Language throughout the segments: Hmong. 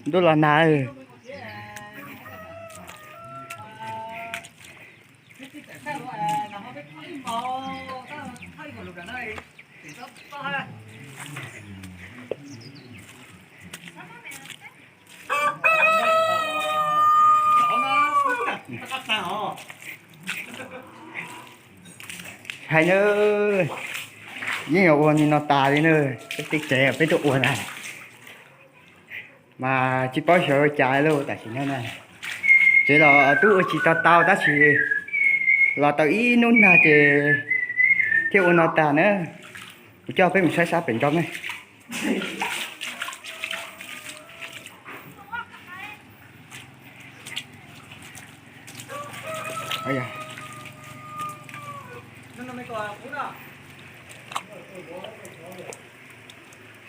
Ntuj los nag. Hais na, yeej yuav ua li no tas li na, peb tej tsev peb tuaj ua na. Mas tsis paub xyov ua cas lauj, tam sim no na, tsev los twb ua tsis tau tau tab sis los tau ib hnub nag ces thiaj ua no tag na. Kuv coj peb mus saib sab pem nroj ne.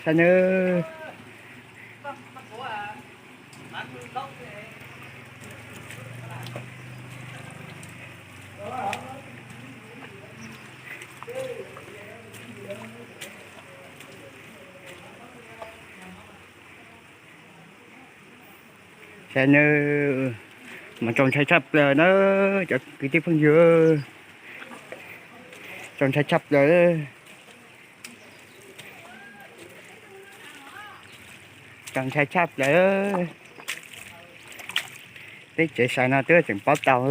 Saib nawb. Saib nawb, mas txaus ntshai tshaj plaws na, cov kwv tij phooj ywg, txaus ntshai tshaj plaws. Txaus ntshai tshaj plaws. Teb tsev sai no twb tseem pob tau.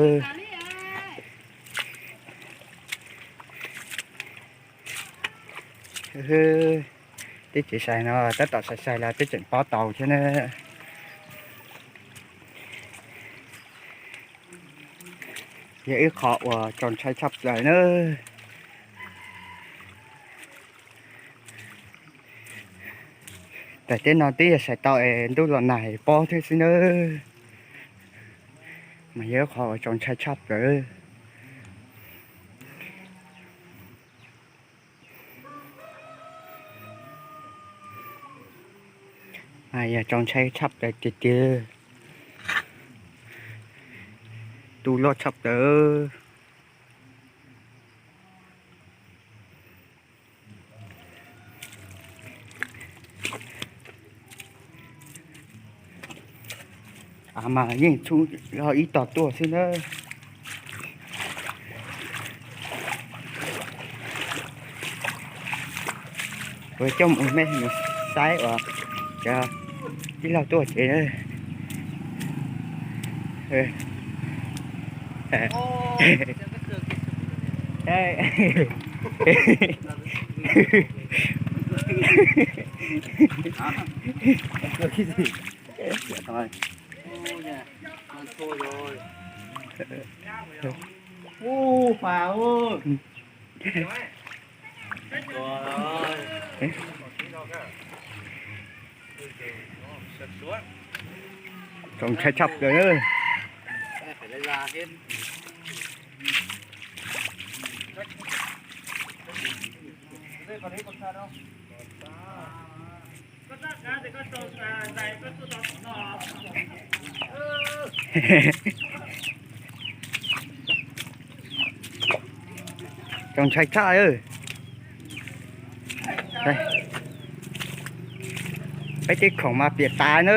Teb tsev sai no tab tom sai sai los twb tseem pob tau thiab na. Yog ib qho uas txaus ntshai tshaj plaws na. Daim teb no twb yog sai tau es ntuj los nag pob thiab xwb nawb. Mas yog ib qho uas txaus ntshai tshaj plaws. Yog txaus ntshai tshaj plaws tiag tiag. Tu loj tshaj plaws. Av mas yeej txhub ib tog tuaj xwb na. Kuv coj mus mej mus saib uas cov tij laug tuaj tsev na. Txaus ntshai tshaj plaws. Txaus ntshai tshaj. Peb tej khoom mas piam tas na.